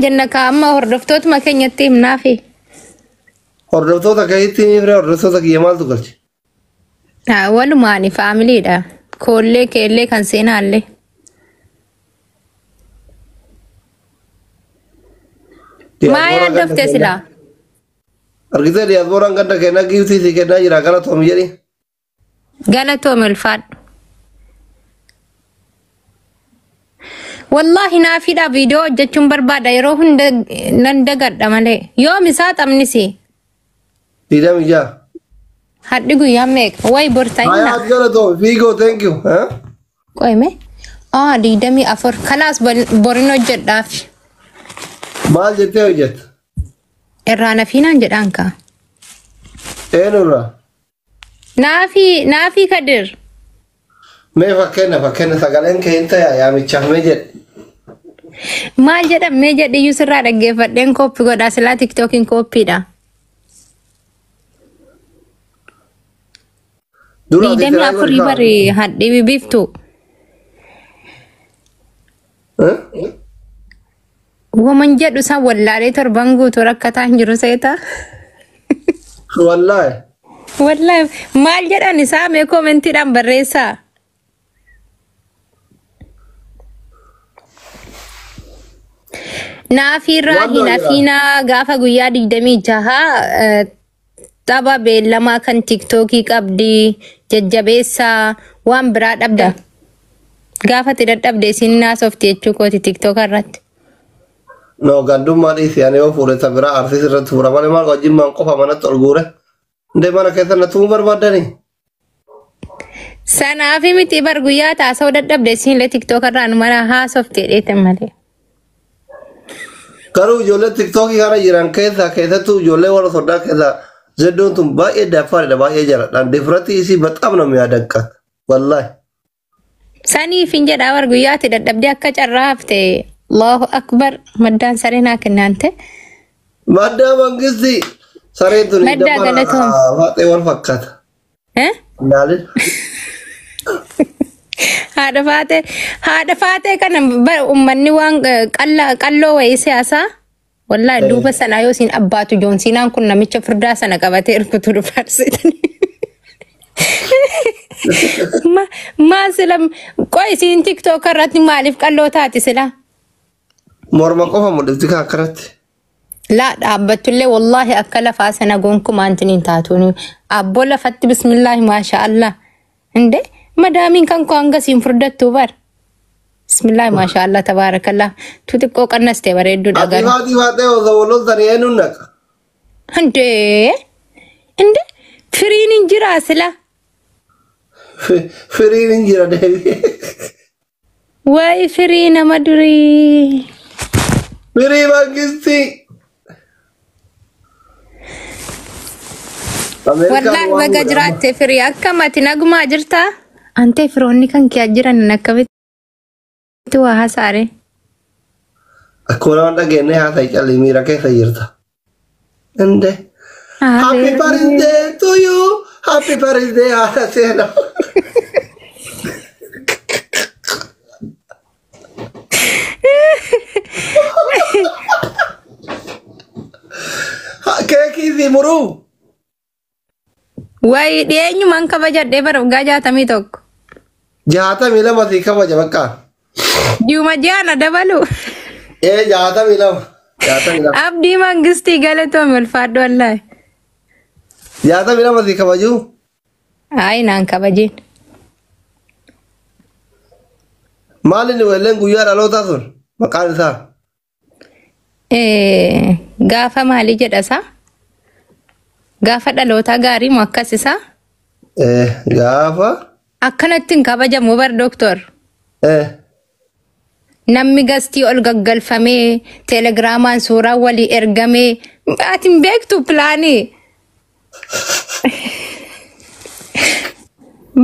Jenna kaa amma hordoftootuma keenyatti himnaafi. Hordoftoota keetti himee hordoftoota kiyya maaltu galche? Walumaani faamiliidha. Koollee keellee kan seenaallee. Maa yaaddofte silaa? Argitee diyaaspooraan ganda kennaa giiftii si kennaa jira galatoomi jedhi. Galatoomi ulfaadhu. Wallaahi naafiidha viidiyoo hojjechuun barbaada yeroo hunda nan dagadha malee. Yoom isaa taphnisi? 26. Hadhi guyyaa meeqa? Wayi borta'inna. Hayaat galatoomi fiigoo thank you. Qoyme? Ah, 24. Kalaas borin hojjedhaaf. Maal jettee hojjetta? Irraa nafiinaan jedhaan kaa. Eenyurraa? Naafii naafii Kadir. Mee fakkeenya sagaleen kee hin ta'a yaamichaaf mee jedhe. Maal jedham mee jedhi iyyuu sirraa dhaggeeffadheen kooppii godhaa silaa tiktookiin kooppiidha. Dura ati Digdamii tiraa godhi afurii kaa. bari hadhi bibiftu. Waman jedhu san wallaalee torban guutuu rakkataa hin jiru seeta. Wallaahi. Wallaahi maal jedhan isaa mee koomentiidhaan barreessaa. Naafiirraa Waan hin jira. hafiinaa gaafa guyyaa 26 tapha beellamaa kan tiktookii qabdi jajjabeessaa waan biraa dhabda. Gaafa itti dadhabde isin naasofti jechuu kooti tiktooka irratti. No gandummaa dhiisi ani yoo fuudhe ta biraa arsiis irratti fuudha malee maal wajjin qofa manatti ol guure. Ndee mana keessa na tumuu barbaaddanii? Sanaafi miti bar guyyaa taasoo dadhabde isinillee tiktooka irraan mana haasofti jedheetan malee. Garuu ijoollee tiktookii kana jiran keessaa keessattuu ijoollee warra soddaa keessaa zeddoon tun baay'ee daffaadha baay'ee jaaladhaan difratti isii በጣም ነው የሚያደንቃት wallahi. Saniif hin jedhaa bar guyyaatti dadhabdee akka carraa hafte Allahu akbar maddaan saree naa kennaante. Maddaa mangisti sareen tun Maddaa galatoom. Faaxee wal fakkaata. Eh? Ilaalin. Haadha faatee kana uummanni waan qalloo wayii siyaasaa. Wallaahi duuba sanaa yoo isin abbaatu joonsiinaan kun namicha furdaa sana qabatee rukutuu dhufaarsitan. Maa sila qoy isiin tiktook irratti maaliif qalloo taati sila? Morma qofa mul'ifti kan akkanatti. Laa dhaabbattullee wallaahi akka lafaa sana gonkumaa intiniin taatuun abboo lafatti bismillaahi maasha Allah. Inde madaamiin kan koo hanga siin furdattuu bar. Bismillaahi maasha Allah tabaarakallah. Tu xiqqoo qannaste bareedduudha Ati garuu. faaxii faaxee osoo wal eenyuun naqa? Inde inde firiin hin jiraa sila. Firiin hin jira deebi'ee. Wayi firii nama durii. Firii mangisti. Wallaahi baga jiraatte firii akkam ati nagumaa jirtaa? Antee firoonni kan kee jiran akkamitti waa hasaare? Akkuma nama dhageenye haasa'i calli miira keessa jirta. Inde. Happy birthday to you. Happy birthday haadha seenaa. Keekii fi muruu. Wayi dhiyeenyumaan kabajadhee bara waggaa 61. 62 sii kabaja bakka. Ji'uma ji'aana dabalu. Ee 62. 62. Abdii Mangistii galatoome ulfaadhu wallaahi. 62 sii kabajuu. Ayi naan kabajeen. Maal inni weelleen guyyaa dhalootaa sun maqaan isaa? Gaafa maalii jedha isaa? Gaafa dhalootaa gaarii moo akkas isaa? Gaafa. Akkanatti hin kabajamu bar doktor. Namni gastii ol gaggalfamee teelegiraamaan suuraa walii ergamee ati hin beektu pilaanii.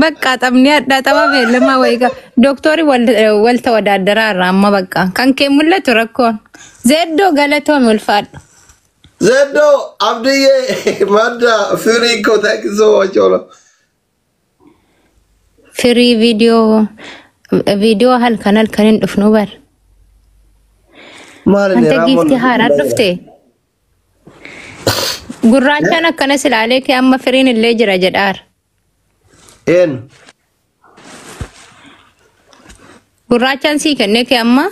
Bakka taphni addaa tapha beellamaa wayii qaba. Doktorri walta wadaaddaraa irraa amma bakka kan kee mul'atu rakkoon. Zeeddoo galatoome ulfaadhu. Zeddoo Abdiyyee madda firii koo thank you so much Ola. Firii viidiyoo halkan halkan hin dhufnu bar. Maal inni Ante raammoon giiftii haaraan dhufte. Gurraachaan akkanas ilaalee kee amma firiin illee jira jedhaara. Een Gurraachaan sii kennee kee amma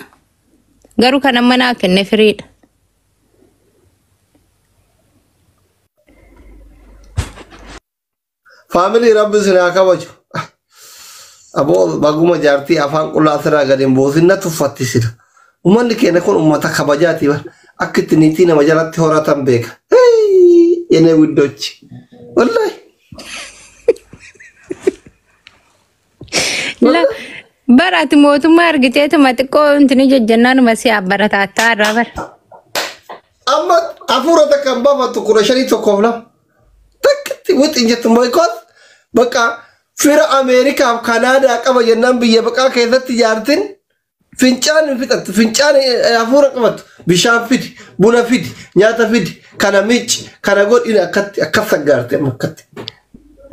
garuu kan amma naa kenne firiidha. Faamilii rabbi isin haa kabaju. Aboo baguma jaartii afaan qullaa asirraa gadi hin buusin na tuffatti sila. Uummanni keenya kun uummata kabajaati bar. Akka itti niitii nama jalatti horatan beeka. Hey, Yenee widdochi. Wallahi. La bara ati mootummaa argiteetuma xiqqoo intini jajjannaanuma si abbarataattaa irraa bara. Amma hafuura takka hin baafattu 15 1 2. Takkatti wixin jettu because bakka fira Ameerikaaf Kanaadaa qaba jennaan biyya baqaa keessatti jaartin fincaan hin fixattu, fincaan hafuura qabattu, bishaan fidi, buna fidi, nyaata fidi, kana miicci, kana godhin, akkatti akkas saggaarte. Amma akkatti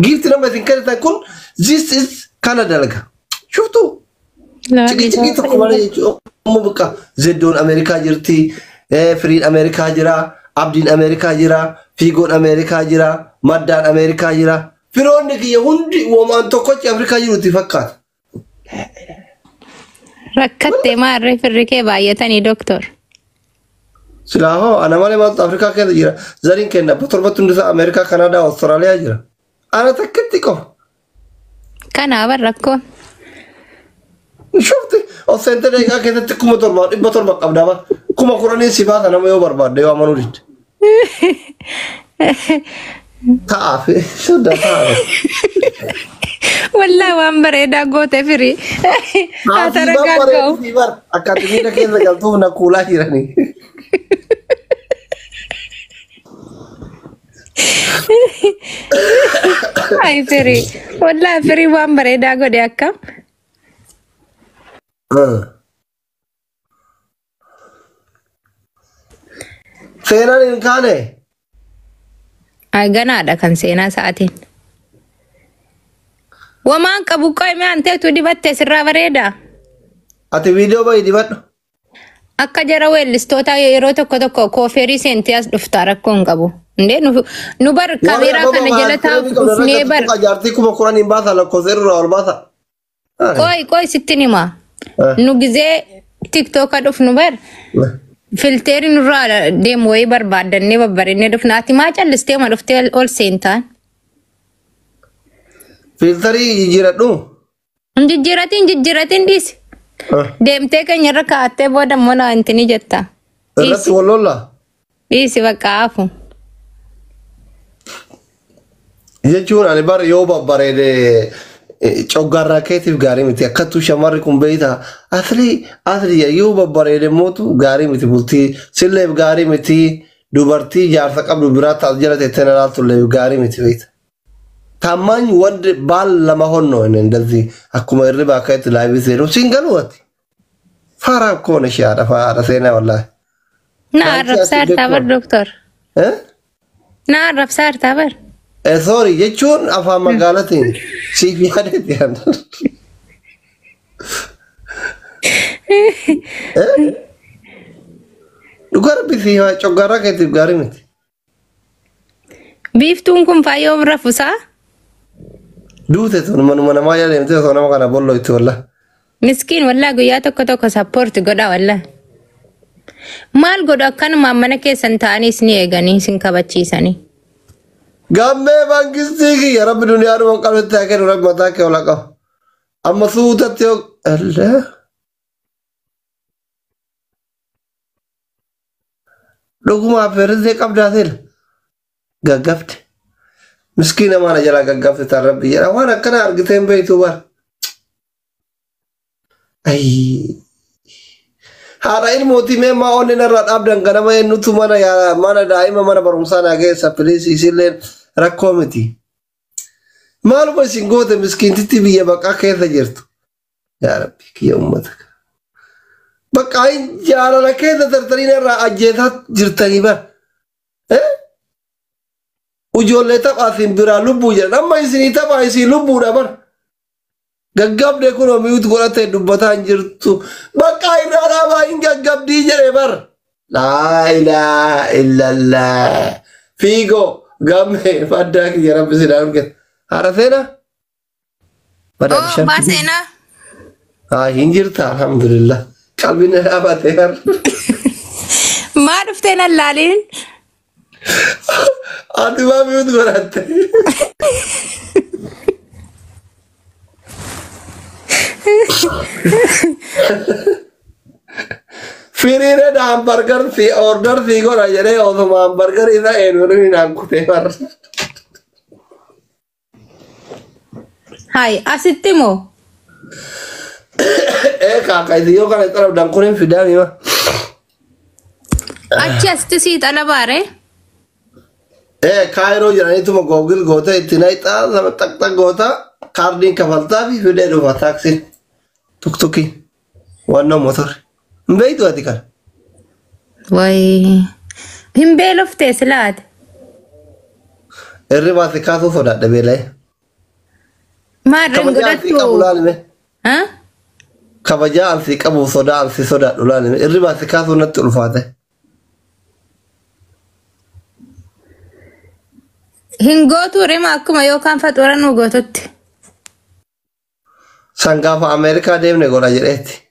giifti nama isin kennitan kun this is kana dalaga shuftu ciqicicii tokko malee jechuudha. Amma bakka Zeddoon Ameerikaa jirti, Firiin Ameerikaa jira, Abdiin Ameerikaa jira, Fiigoon Ameerikaa jira, Maddaan Ameerikaa jira. Firoonni kiyya hundi uumamaan tokkochi Afrikaa jirutti fakkaata. Rakkattee maarree firri kee baay'atanii doktor. Silaa hoo ana malee maaltu Afrikaa keessa jira? Zariin kenna abba torbatti hundisaa Ameerikaa, Kanaadaa, Awustiraaliyaa jira. Ana takkitti qofa. Kanaaf rakkoon. Shufti of seentee daqiiqaa keessatti 7700 qabdaa bara. 10,000 si baasa nama yoo barbaadde yoo amanuu didde. Ta'aaf soda ta'aaf. Wallaa waan bareedaa goote firii. Haa taragaaga'u. Bar akka ati miira keessa galtuuf na kuulaa jiranii. Ay firii. Wallaa firii waan bareedaa godhe akkam. Seenaan hin kaane. Ay ganaadha kan seenaa sa'aatiin. Wamaan qabu qo'ime anteetu dibatte sirraa bareedaa. Ati viidiyoo bahi dibadhu. Akka jara weellistoota yeroo tokko tokko koofeerii seentee as dhuftaa rakkoo hin qabu. Indee nu bar kaameeraa kana jala taa'uuf dhufnee bar. Jaartii 10,000 baasa, lakkoofsa irraa ol baasa. Qoy qoy sittin hima. Nu gizee tiktooka dhufnu bar filteeri nurraa deemu wayii barbaaddannee babbareennee dhufna. Ati maa callistee ma dhuftee ol seentaan? Filtarii jijjiiradhu. Hin jijjiiratiin, jijjiiratiin dhiisi. Deemtee keenya irra kaa'attee booda immoo na intini jetta. Irratti wal lolla. Dhiisi bakka hafu. Jechuun ani bar yoo babbareede coggaarraa keetiif gaarii miti. Akkattuu shamarri kun beeyta asli asli yoo babbareede mootu gaarii miti, bultii silleef gaarii miti, dubartii jaarsa qabdu biraa taas jala teettee na laaltulleef gaarii miti beeyta. ታማኝ ወንድ ባል ለመሆን ነው። እኔ እንደዚህ akkuma hirriba akka itti live seenu siin galu ati. Faaraa እኮ ነሽ haadha seenaa wallaahi. Na arrabsaa jirtaa bar doktor. Eh? Na arrabsaa jirtaa bar. Eh, sorry jechuun afaan magaalatiin siif yaadeeti. Eh? Dhugaa rabbi si coggaarraa keetiif gaarii miti. Biiftuun kun faayyoo rafusaa? Duute tun manuma namaa jala deemtee osoo nama kana bolloo itti wallaahi. Miskiin wallaa guyyaa tokko tokko support godha wallaa. Maal godhu, akkanumaan mana keessan ta'anii isin eeganii isin kabachiisanii. Gammee mangistii kiyya rabbi duniyaa dhuma qabnetti haa kennu, rabbi mataa kee ola qabu. Amma suutatti yoo Allah. Dhuguma affeerrisee qabdaa seela. Gaggabde. Miskiina maana jalaa gaggabde taan rabbi jedha. Waan akkana argitee hin beektu bara. Ayii. Haadha ilmootii mee maa onni narraa dhaabdan ganama eenyutu mana mana daa'ima mana barumsaa naa geessa, please, isilleen rakkoo miti. Maaluma isin goote miskiintitti biyya baqaa keessa jirtu? Yaa Rabbi kiyya uummata. Bakka jaalala keessa tartanii narraa ajjeesaa jirtanii bara. Ijoollee taphaa isin biraa lubbuu jedhan, amma isinii taphaa isin lubbuudha bara. Gaggabde kun mute godhatee dubbataa hin jirtu. Bakka irraa dhaabaa, hin gaggabdii jedhe bara. Laa ilaaha illallah. Fiigoo gammee faddaa kiyya rabbi si dhaabge. Haadha seenaa? Badaa Oo bishaan. abbaa seenaa. Haa hin jirta alhamdulillah. Qalbiin na dhaabatee har. Maa dhuftee nan laaliin? Ati maa mute godhatte? Firiin hamburger si order si godha jedhee osuma hamburger isa eenyuun naan kutee bar. Hai asitti moo? Ee kaaka isin yoo kana xarabdan kun hin fidaa mima. Achi asitti sii xalabaare? Ee kaayiroo jedhaniituma Google goota itti naqxaa sama xaqxaq goota kaardiin kafaltaa fi fidee dhufa taaksiin tuktukiin wannoo motorri. Hin beektu ati kana. Wayi. Hin beeloftee silaate. Irri baase kaasuu sodaadha beela'ee. Maarreen Kabajaa ansii qabu godhattu? laalime. Ha? Kabajaa ansii qabu sodaa ansii sodaadhu laalime. Irri baase kaasuu natti ulfaate. Hin gootu rima akkuma yookaan faxuura nu gootutti. San gaafa Ameerikaa deemne godha jedheetti.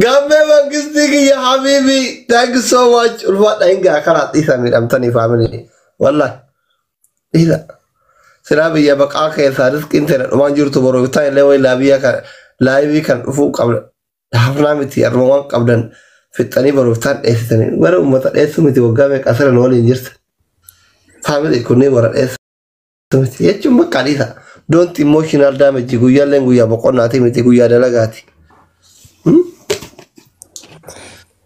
Gaaffee mangistii kiyya habiibi thank you so much ulfaadha hin gaa karaa dhiisa miidhamtanii family. Wallahi dhiisa. Silaa biyya baqaa keessaa riskiin ta'e dhumaan jirtu boroo bitaa illee wayi laabiyaa kan laayivii kan dhufuu qabda. Hafnaa miti arma waan qabdan fixxanii boroo bitaan dheessitanii. Bara uummata dheessuu miti waggaa meeqa asirra nu waliin jirta. Family kunneen warra dheessuu miti jechuun bakka dhiisa. Don't emotional damage guyyaalleen guyyaa boqonnaati miti guyyaa dalagaati.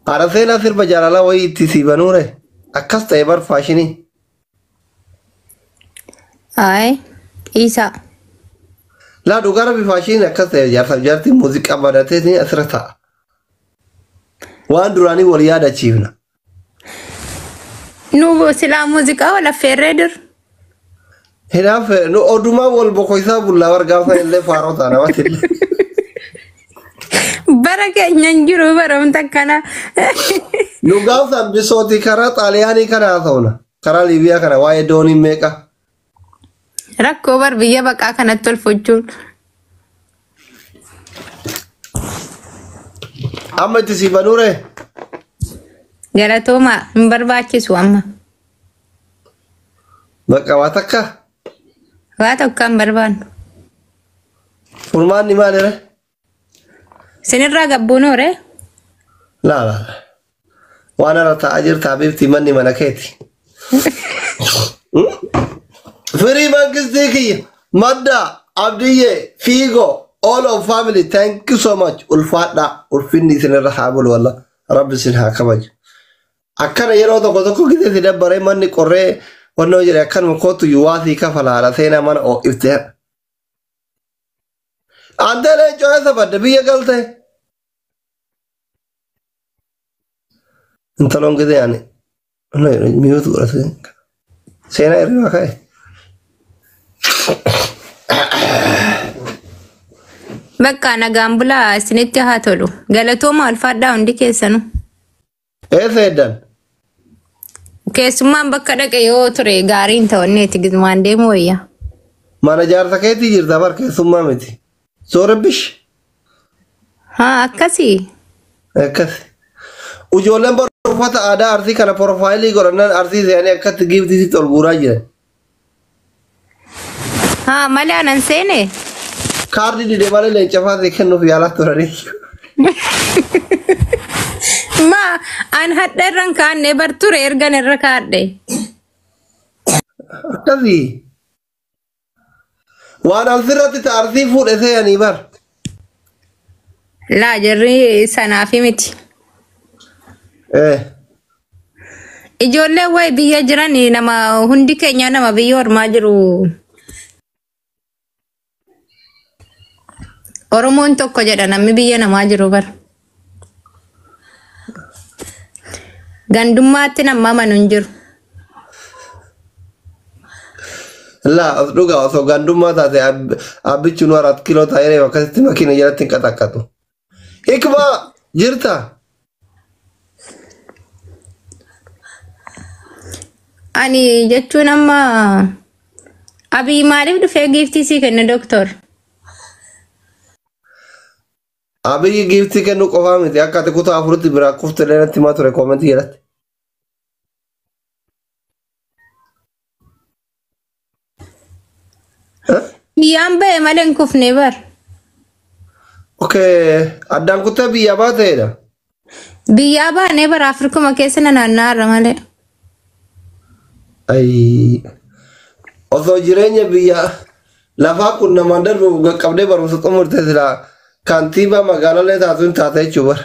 Haadha seenaa sirba jaalalaa wayii itti sii banuure akkas ta'e bar faashinii. Ay dhiisaa. Laa dhugaa rabbi faashiniin akkas ta'e jaarsaaf jaartiin muuziqaa banatee asirra ta'a. Waan duraanii wal yaadachiifna. Nu silaa muuziqaa wal affeerree dur. Hinaaf nu odumaa wal bokoisaa bullaa bar gaafa illee faarota namatti illee. Bara keenya hin jiru barumsa akkana. Nu gaafsan bisootii karaa Xaaliyaanii kana haasawna. Karaa Liibiyaa kana waa'ee doonii meeqa. Rakkoo bar biyya baqaa kanatti ol fuchuun. Amma itti sii banuure. Galatoomaa hin barbaachisu amma. Bakka waa takka. Waa tokko hin barbaannu. Furmaanni maalire? Isinirraa gabbuunoore? Laa laa. Waan irra taa'aa jirta habiibti manni mana keeti. Firii mangistii kiyya madda abdiyyee fiigoo all of family thank you so much ulfaadhaa ulfinni isinirra haa bulu walla rabbi isin haa kabaju. Akkana yeroo tokko tokko gisee si dabbaree manni qorree wannoo jedhe akkanuma kootu yuwaasii kafalaadha seenaa mana oo'ifte. Antee leencoo eessa badde biyya galte? Intaloon gisee ani mute godhate seenaa hirribaa ka'e. Bakka nagaan bulaa isinitti haa tolu. Galatooma ulfaadhaa hundi keessanuu. Eessa heddan? Keessummaan bakka dhaqe yoo ture gaariin ta'onneeti gizmaan deemu wayya. Mana jaarsa keetii jirta bar keessummaa miti. Soorabbish. Haa akkasii. Akkas. Ijoolleen bar uffata aadaa arsii kana profile godhannaan arsii seenanii akkatti giiftiisitti ol guuraa jiran. Haa malee anan seene. Kaardii didee malee leenca fa'aa kennuuf yaalaa turanii. Ma an hadha irran kaanne bar ture ergan irra kaadhe. Akkasii. Waan asirratti arsii fuudhe seeyanii bar. Laa jarri sanaafi miti. Eh. Ijoolleen wayi biyya jiran nama hundi keenya nama biyya ormaa jiru. Oromoon tokko jedha namni biyya namaa jiru bara. Gandummaatti nama amanu hin jiru. Laa as dhugaa osoo gandummaa taate abbichi nu 4 kiiloo taa'ee akkasitti makiina jalatti hin qaxaqqatu. Hikmaa Jirta? Ani jechuun amma Abiy maaliif dhufee giiftii sii kenna doktor? Abiyyi giiftii kennuu qofaa miti akka ati kutaa afuritti biraa kufte illee natti himaa ture koomentii jalatti. Biyyaan ba'e malee hin kufne bar. Okay, addaan kuttee biyya baateedha. Biyyaa baanee bara Afrikuma keessa na naanna'arra malee. Ayii. Osoo jireenya biyya lafaa kun namaan darbu qaqqabdee barumsa xumurte silaa kantiibaa magaalallee taatu hin taate jechuu bara.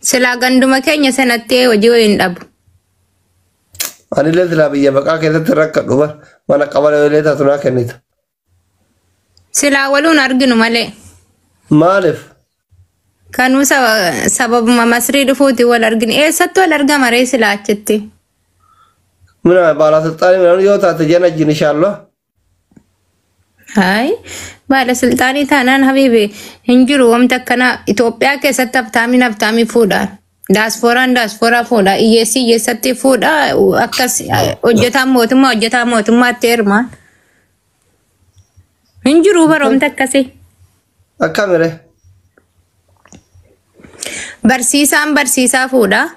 Silaa ganduma keenya sanatti hojii wayii hin dhabu. Anillee silaa biyya baqaa keessatti rakkadhu bara mana qabalee taatu naa kennita. Silaa waluun arginu malee. Maaliif? Kanuu sababuma Masrii dhufuuti wal arginu. Eessatti wal argama ree silaa achitti? Mina baalasilxaanii minaan yoo taate jana jin inshallah. Hayi baalasilxaanii taanaan habiibi hin jiru wamti akkanaa Itoophiyaa keessatti habtaamiin habtaamii fuudha. Daasfooraan daasfooraa fuudha. Hiyyeessi hiyyeessatti fuudha. Akkas hojjetaan mootummaa hojjetaa mootummaatti heeruma. Hin jiru bara wamti akkasii. Akkamire? Barsiisaan barsiisaa fuudha.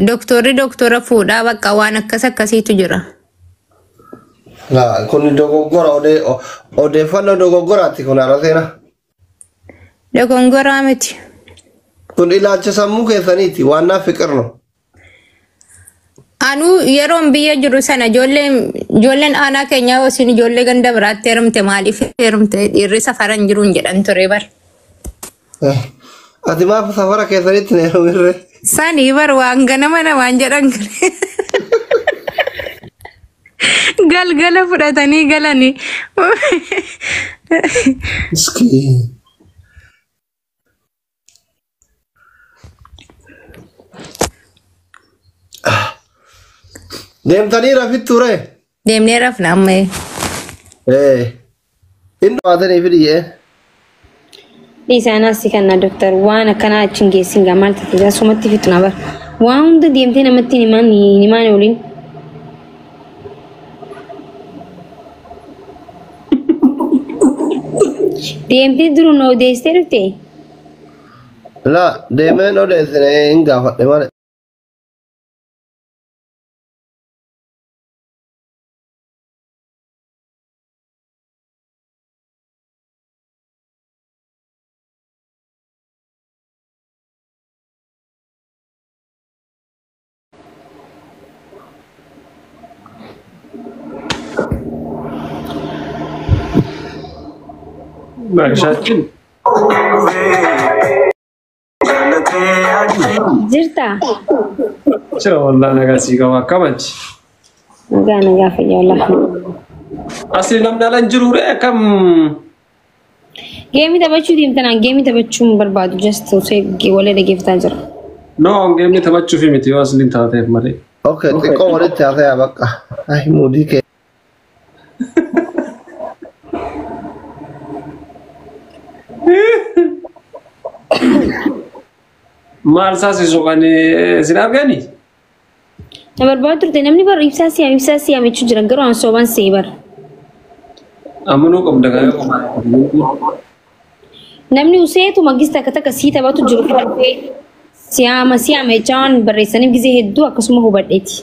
Doktorri doktora fuudha. Bakka waan akkas akkasiitu jira. Laa kun dogoggora odeeffannoo dogoggoraati kun haala seenaa. Dogongoraa miti. Kun ilaalcha sammuu keessaniiti waan naaf fiqirnu. Anuu yeroon biyya jiru sana ijoolleen aanaa keenyaa yoo isin ijoollee ganda biraatti heerumte maaliif heerumte dhiirri safara hin jiruun jedhan ture bar. Ati maaf safara keessanitti hin heerumirre? Sanii bar waan ganama namaan jedhan galgala fudhatanii galanii. Miskiin. Deemtanii rafittu ree? Deemnee rafna amma. Ee. Inni baatanii fidiyee. Dhiisaan asii kana doktar waan akkanaa achi hin geessin gaa maal taate asumatti fixu na bara. Waan hunda deemtee namatti hin himaan hin himaan waliin. Deemtee duruu na odeessitee dhufte. Laa deemeen odeessine hin gaafadhe malee. Meeshaachin Jirtaa? jira wallah nagaa sii qaba akkamachi. Nagaa nagaa fayyaa wallah. Asii namni ala hin jiru ree akkam Geemii taphachuu deemtanaan geemii taphachuu hin barbaadu just osoo walee dhaggeeffataa jira. No geemni taphachuuf miti yoo asliin taateef malee. Okay, xiqqoo walitti haasayaa bakka. Ay muudii kee. Maal saasisu kan isin argani? Na barbaadu turte namni bara ibsaa siyaam ibsaa siyaam jechuu jira garuu an soobaan si'ee bara. Amanuu qabda kan Namni useetu magista takka takka sii taphatu jiru dhufee siyaama siyaama jechaa waan barreessaniif gisee hedduu akkasuma hubadheeti.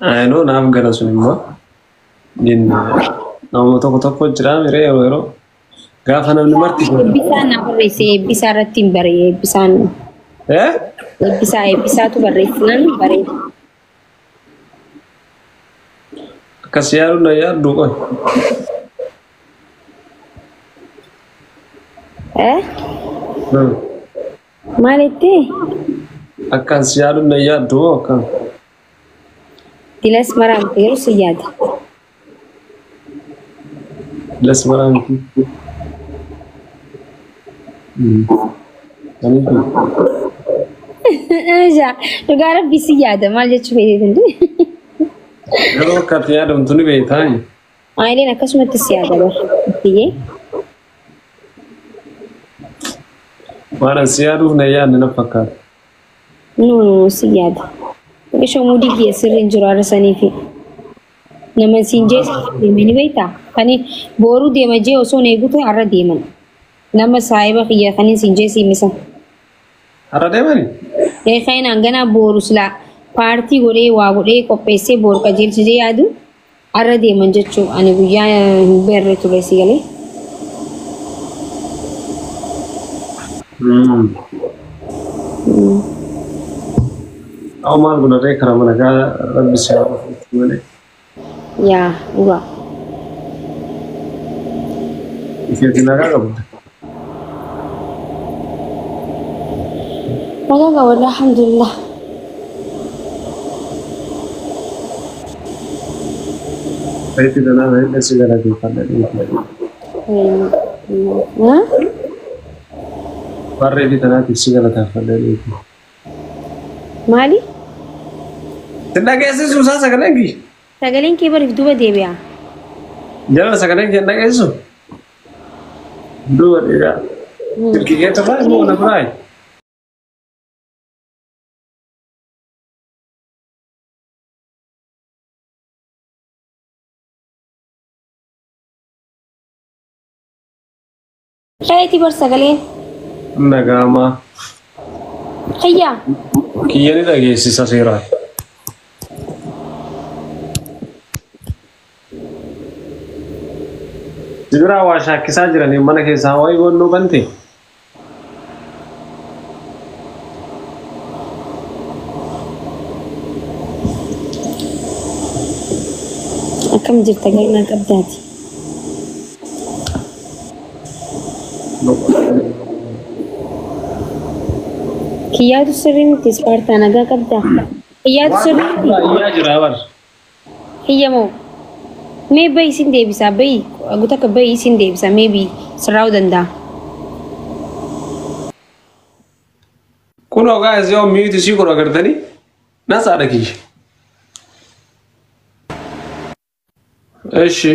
Ayinoo naaf gala sun immoo nama tokko tokko jira miree yeroo yeroo gaafa namni marti. Eebbisaan na barreesse eebbisaa irratti hin baree eebbisaan Eh? eebbisaa eebbisaatu barreessinaan baree. Akkas yaaduun na yaaddu qoy. Eh? Maal jettee? Akkas yaaduun na yaaddu hoo akkam? Dilas maraamte yeroo si yaada. Dilas maraamte. Dhugaa rabbii si yaada maal jechuu feeteetu? Yeroo akka ati yaadamtu ni beektaa? Maayileen akkasumatti si yaada bara. Biyyee. Waan asi yaaduuf na yaadne na fakkaata. No, si yaada. Xiqqishoo muudii kiyya sirri hin jiru har'a saniifi. Nama siin jee deeme ni beektaa? Kani booruu deema jee osoo hin eegu ta'e har'a deeman. Nama saahiba kiyya kaniin siin jee siimisa. Har'a deemani? Ee kainaan ganaa booru silaa paartii godhee waa godhee qopheessee booru qajeelchisee yaadu har'a deeman jechuu ani guyyaa hin beerre ture si galee. Aw maal godhatee karaa mana gaa rabbi si haa oolchu malee. Yaa dhugaa. Isheetti nagaa qabda. Nagaa qaba alhamdulillah. Baay'ee danaa baay'ee si galateeffadha dhiifama. Warree fi tanaatiif si galateeffadha dhiifama. Maali? Si dhageessisu isaa sagaleen kiyya. Sagaleen kee bariif duuba deebi'a. Jala sagaleen kee hin dhageessisu? Duuba deebi'a. Silkii kee tolaa immoo na biraayi. Kayeeti bar sagaleen. Nagaamaa. Kiyyaa. Kiyya ni dhageessisa seeraan. Sibiraa waa shaakkisaa jiranii mana keessaa waayii wannoo bante. Akkam jirta garuu naa qabdaati. Kiyyaatu sirrii miti Ispaartaa nagaa qabdaa. Kiyyaatu sirrii miti. Iyyaa jira bar. Kiyya moo? Mee bayi isin deebisaa bayi guutuu akka bayi isin deebisaa mee bii sirraa'uu danda'a. Kunoo gaa'es yoo miiti sii godhu agartanii nasaadha kiyya. Eshi.